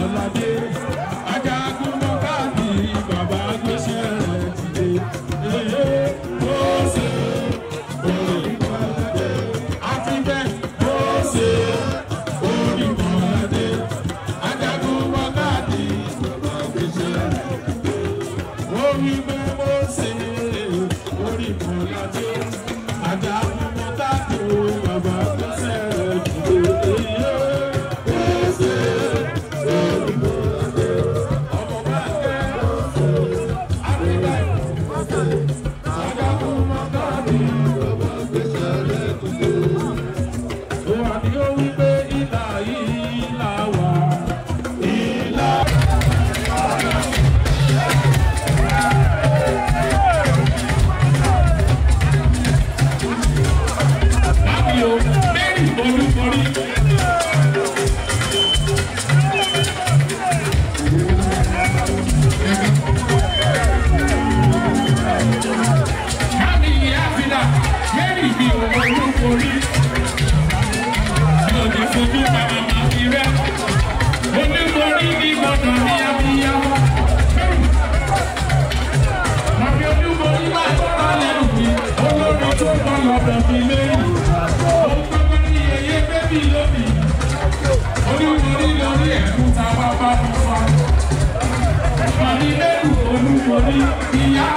Orímọládé. Ajagun mọ́kàdì bàbá gbéṣẹ́ rẹ̀ dìde. Mósè Orímọládé. Afribet Mósè Orímọládé. Ajagun mọ́kàdì bàbá gbéṣẹ́ rẹ̀ dìde. Orímọ Mósè Orímọládé. Ajagun mọ́kàdì bàbá gbéṣẹ́ rẹ̀ dìde. Mósè Orímọládé. Ọmọ bá kẹ́ Afribet Ajagun mọ́kàdì bàbá gbéṣẹ́ rẹ̀ dìde. Wà ní ó wí pé ìlà ìlà wà. Ìlà. Lábí o, Mary Olúborí. Lábí ìyá Fìlà, Mary mi ò Olúborí. Mi ò ní fojú bàbá máa fi rẹ́. Olúborí ní gbọ́dọ̀ ní abíyá. Màmí Olúborí máa tọ́ra lẹ́nu mi. Olórí tó bọ́ lọ́dọ̀ mi lẹ́yìn. Òun gbọ́dọ̀ ní yẹyẹ bébì lónìí. Olúborí lórí ẹ̀kún ta wá bá mi fa. Màmí lẹ́nu Olúborí ìyá